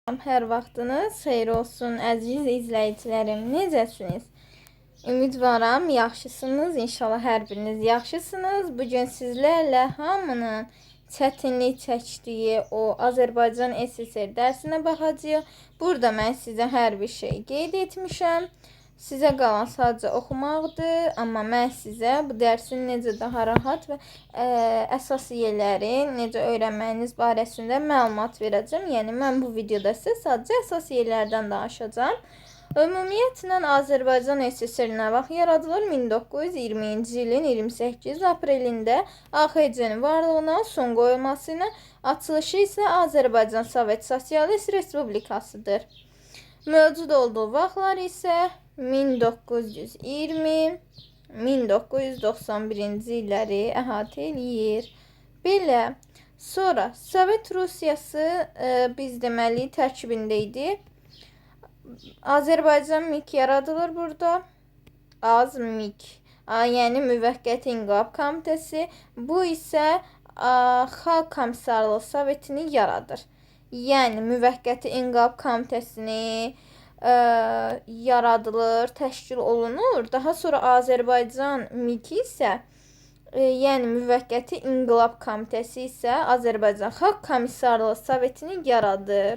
Hər vaxtınız xeyir olsun, əziz izləyicilərim. Necəsiniz? Ümidvaram yaxşısınız. İnşallah hər biriniz yaxşısınız. Bu gün sizlərlə hamının çətinlik çəkdiyi o Azərbaycan SSR dərsinə baxacağıq. Burada mən sizə hər bir şey qeyd etmişəm. Sizə qalan sadəcə oxumaqdır, amma mən sizə bu dərsin necə daha rahat və əsas yerləri necə öyrənməyiniz barəsində məlumat verəcəm. Yəni mən bu videoda sizə sadəcə əsas yerlərdən danışacağam. Ümumiyyətlə Azərbaycan SSR nə vaxt yaradılır? 1920-ci ilin 28 aprelində AXC-nin varlığına son qoyulması ilə, açılışı isə Azərbaycan Sovet Sosialist Respublikasıdır. Mövcud olduğu vaxtlar isə 1920 1991-ci illəri əhatə eləyir. Belə. Sonra Sovet Rusiyası biz deməli tərkibində idi. Azərbaycan MİQ yaradılır burada. AZMİQ, yəni Müvəqqəti İnqilab Komitəsi. Bu isə Xalq Komissarlığı Sovetini yaradır. Yəni Müvəqqəti İnqilab Komitəsini yaradılır, təşkil olunur. Daha sonra Azərbaycan MİQ isə, yəni Müvəqqəti İnqilab Komitəsi isə Azərbaycan Xalq Komissarlığı Sovetini yaradır.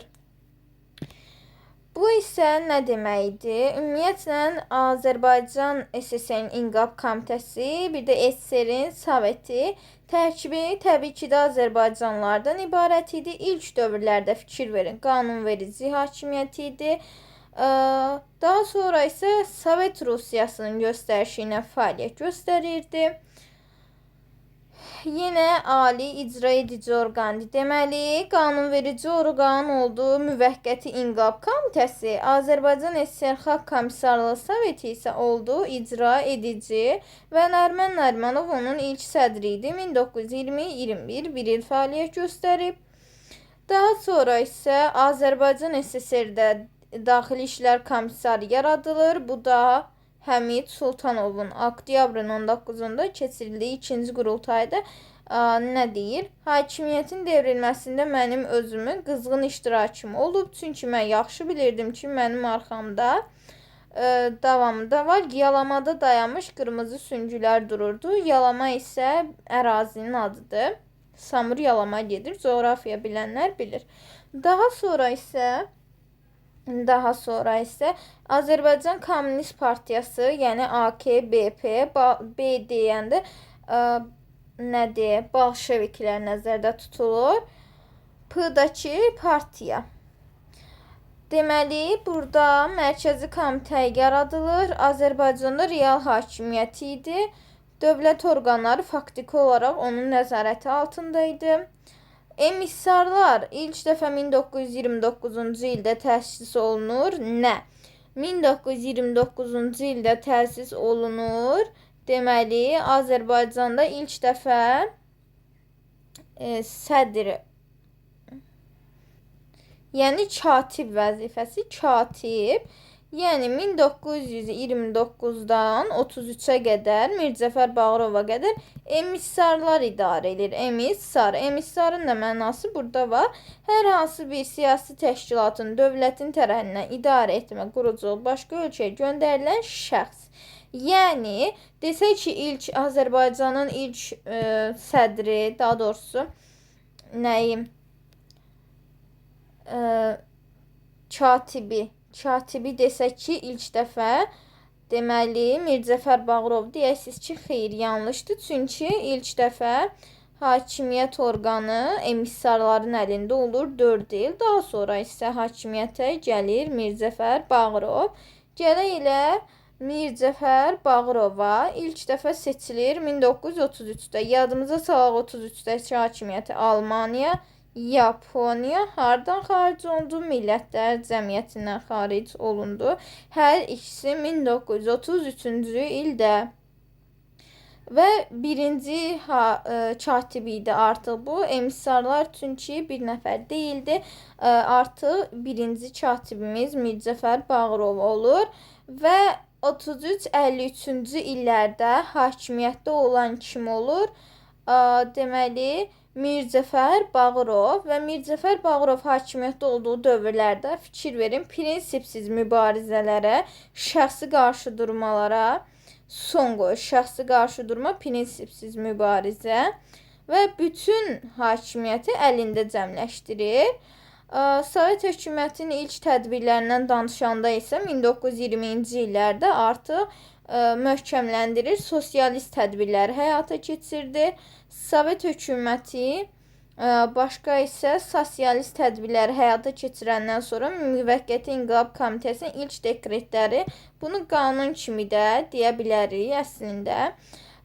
Bu isə nə deməkdir? Ümumiyyətlə Azərbaycan SSR-nin İnqilab Komitəsi, bir də SSR-in Soveti tərkibi təbii ki də azərbaycanlılardan ibarət idi. İlk dövrlərdə fikir verin, qanunverici hakimiyyəti idi. Daha sonra isə Sovet Rusiyasının göstərişi ilə fəaliyyət göstərirdi. Yenə ali icra edici orqandır. Deməli, qanunverici orqan oldu Müvəqqəti İnqilab Komitəsi, Azərbaycan SSR Xalq Komissarlığı Soveti isə oldu icra edici və Nəriman Nərimanov onun ilk sədri idi. 1920-21 bir il fəaliyyət göstərib. Daha sonra isə Azərbaycan SSR-də Daxili İşlər Komissarı yaradılır. Bu da Həmid Sultanovun oktyabrın 19-da keçirildiyi ikinci qurultayda nə deyir? Hakimiyyətin devrilməsində mənim özümün qızğın iştirakım olub. Çünki mən yaxşı bilirdim ki, mənim arxamda davamında var. Yalamada dayanmış qırmızı süngülər dururdu. Yalama isə ərazinin adıdır. Samur Yalama gedir. Coğrafiya bilənlər bilir. Daha sonra isə Azərbaycan Komünist Partiyası, yəni AKBP, B deyəndə nədir? Bolşeviklər nəzərdə tutulur. P-dakı partiya. Deməli, burada Mərkəzi Komitə yaradılır. Azərbaycanda real hakimiyyəti idi. Dövlət orqanları faktiki olaraq onun nəzarəti altında idi. Emissarlar ilk dəfə 1929-cu ildə təsis olunur. Nə? 1929-cu ildə təsis olunur. Deməli, Azərbaycanda ilk dəfə sədr, yəni katib vəzifəsi, katib. Yəni 1929-dan 33-ə qədər Mircəfər Bağırova qədər emissarlar idarə edir. Emissar. Emissarın da mənası burada var. Hər hansı bir siyasi təşkilatın dövlətin tərəfindən idarə etmə, quruculuq başqa ölkəyə göndərilən şəxs. Yəni desək ki, ilk Azərbaycanın ilk sədri, daha doğrusu nəyim? Katibi. Katibi desək ki, ilk dəfə deməli Mircəfər Bağırov deyəsiniz ki, xeyr, yanlışdır. Çünki ilk dəfə hakimiyyət orqanı emissarların əlində olur 4 il. Daha sonra isə hakimiyyətə gəlir Mircəfər Bağırov. Gələk elə Mircəfər Bağırova ilk dəfə seçilir 1933-də. Yadımıza salaq 33-dəki hakimiyyəti Almaniya, Yaponiya hardan xaric olundu? Millətlər Cəmiyyətindən xaric olundu. Hər ikisi 1933-cü ildə. Və birinci katibi idi artıq bu. Emissarlar çünki bir nəfər deyildi. Artıq birinci katibimiz Mircəfər Bağırov olur. Və 33-53-cü illərdə hakimiyyətdə olan kim olur? Deməli, Mirzəfər Bağırov və Mirzəfər Bağırov hakimiyyətdə olduğu dövrlərdə fikir verin, prinsipsiz mübarizələrə, şəxsi qarşıdurmalara son qoyur. Şəxsi qarşıdurma, prinsipsiz mübarizə və bütün hakimiyyəti əlində cəmləşdirir. Sovet hökumətinin ilk tədbirlərindən danışanda isə 1920-ci illərdə artıq möhkəmləndirir, sosialist tədbirləri həyata keçirdi. Sovet hökuməti başqa isə sosialist tədbirləri həyata keçirəndən sonra Müvəqqəti İnqilab Komitəsinin ilk dekretləri, bunu qanun kimi də deyə bilərik əslində.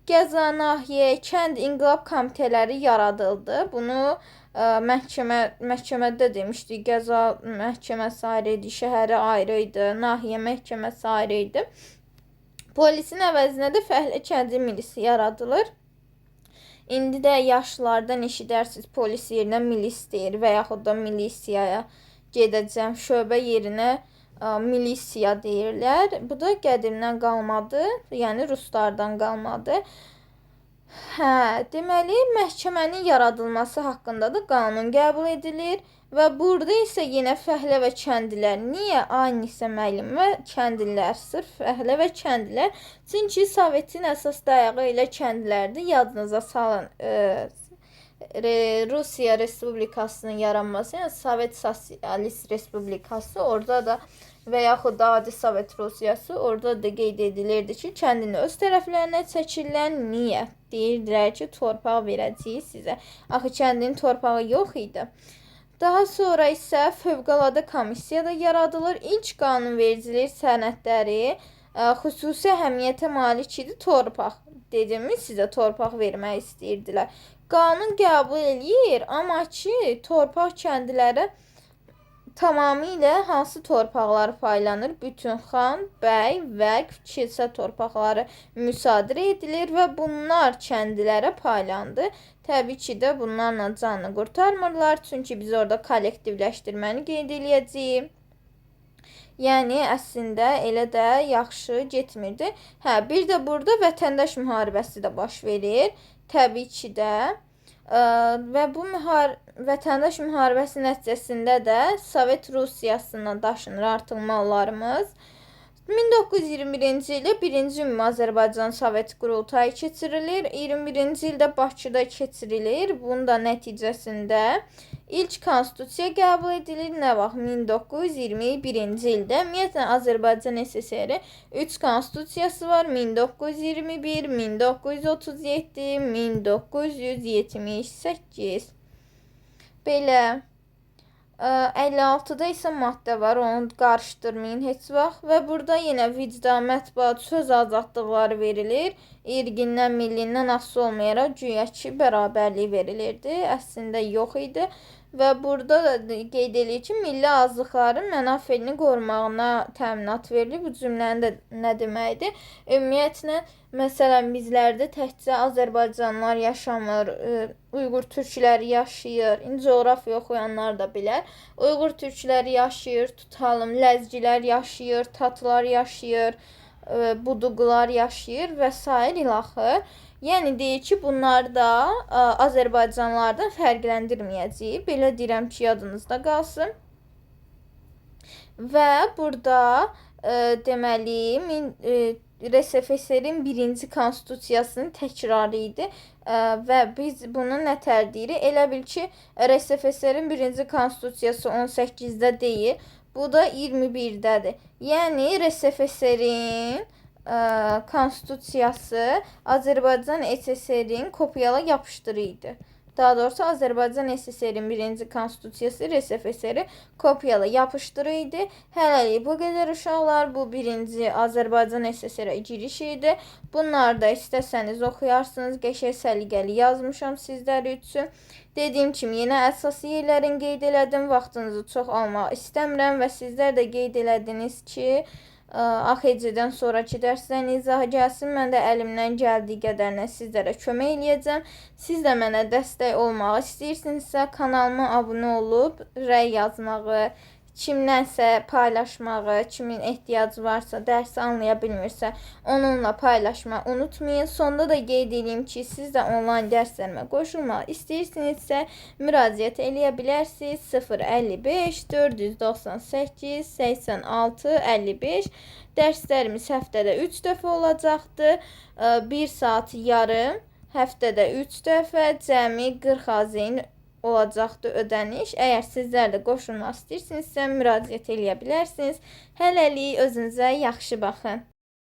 Qəza, nahiyyə, kənd inqilab komitələri yaradıldı. Bunu məhkəmədə demişdik. Qəza məhkəməsi ayrı idi, şəhəri ayrı idi, nahiyyə məhkəməsi ayrı idi. Polisin əvəzinə də fəhlə kəndi milisi yaradılır. İndi də yaşlılardan eşidərsiniz, polis yerinə milis deyir və yaxud da milisiyaya gedəcəm, şöbə yerinə milisiya deyirlər. Bu da qədimdən qalmadı, yəni ruslardan qalmadı. Hə, deməli, məhkəmənin yaradılması haqqında da qanun qəbul edilir və burada isə yenə fəhlə və kəndlilər. Niyə Anisə müəllim və kəndlilər? Sırf fəhlə və kəndlilər. Çünki Sovetin əsas dayağı elə kəndlərdir. Yadınıza salın. Rusiya Respublikasının yaranması, yəni Sovet Sosialist Respublikası, orada da və yaxud da adi Sovet Rusiyası, orada da qeyd edilirdi ki, kəndini öz tərəflərinə çəkirlər. Niyə? Deyirdilər ki, torpaq verəcəyik sizə. Axı kəndin torpağı yox idi. Daha sonra isə fövqəladə komissiya da yaradılır. İlk qanunvericilik sənədləri xüsusi əhəmiyyətə malik idi torpaq. Dedimi sizə torpaq vermək istəyirdilər. Qanun qəbul eləyir, amma ki, torpaq kəndlilərə tamamilə hansı torpaqlar paylanır? Bütün xan, bəy, vəqf, kilsə torpaqları müsadirə edilir və bunlar kəndlilərə paylandı. Təbii ki də bunlarla canını qurtarmırlar, çünki biz orada kollektivləşdirməni qeyd eləyəcəyik. Yəni, əslində elə də yaxşı getmirdi. Hə, bir də burada vətəndaş müharibəsi də baş verir. Təbii ki də. Və bu vətəndaş müharibəsi nəticəsində də Sovet Rusiyasına daşınır artıq mallarımız. 1921-ci ildə 1-ci Ümumi Azərbaycan Sovet Qurultayı keçirilir. 21-ci ildə Bakıda keçirilir. Bunun da nəticəsində ilk konstitusiya qəbul edilir. Nə vaxt? 1921-ci ildə. Ümumiyyətlə, Azərbaycan SSR 3 konstitusiyası var. 1921, 1937, 1978. Belə. 56-da isə maddə var, onu qarışdırmayın heç vaxt. Və burada yenə vicdan, mətbuat, söz azadlıqları verilir. İrqindən, millindən asılı olmayaraq güya ki, bərabərlik verilirdi. Əslində yox idi. Və burada da qeyd eləyir ki, milli azlıqların mənafelini qorumağına təminat verilir. Bu cümlənin də nə deməkdir? Ümumiyyətlə, məsələn, bizlərdə təkcə Azərbaycanlılar yaşamır, Uyğur türkləri yaşayır. İndi coğrafiya oxuyanlar da bilər. Uyğur türkləri yaşayır, tutalım, ləzgilər yaşayır, tatlar yaşayır, buduqlar yaşayır və sair ilaxır. Yəni, deyir ki, bunları da Azərbaycanlılardan fərqləndirməyəcəyik. Belə deyirəm ki, yadınızda qalsın. Və burada deməli, RSFSR-in birinci konstitusiyasının təkrarı idi. Və biz bunu nə tər deyirik? Elə bil ki, RSFSR-in birinci konstitusiyası 18-də deyil, bu da 21-dədir. Yəni, RSFSR-in konstitusiyası Azərbaycan SSR-in kopyala yapışdırı idi. Daha doğrusu Azərbaycan SSR-in birinci konstitusiyası RSFSR-i kopyala yapışdırı idi. Hələlik bu qədər uşaqlar. Bu birinci Azərbaycan SSR-ə giriş idi. Bunları da istəsəniz oxuyarsınız. Qəşəng səliqəli yazmışam sizlər üçün. Dediyim kimi yenə əsas yerlərini qeyd elədim. Vaxtınızı çox almaq istəmirəm və sizlər də qeyd elədiniz ki, AXC-dən sonraki dərslərin izahı gəlsin. Mən də əlimdən gəldiyi qədərinə sizlərə kömək eləyəcəm. Siz də mənə dəstək olmağı istəyirsinizsə, kanalıma abunə olub, rəy yazmağı, Kimlənsə paylaşmağı, kimin ehtiyacı varsa, dərsi anlaya bilmirsə, onunla paylaşmağı unutmayın. Sonda da qeyd edeyim ki, siz də onlayn dərslərimə qoşulmaq istəyirsinizsə, müraciət eləyə bilərsiniz. 055 498 86 55. Dərslərimiz həftədə 3 dəfə olacaqdır. 1 saat yarım, həftədə 3 dəfə, cəmi 40 AZN olacaqdır ödəniş. Əgər sizlər də qoşulmaq istəyirsinizsə, müraciət eləyə bilərsiniz. Hələlik özünüzə yaxşı baxın.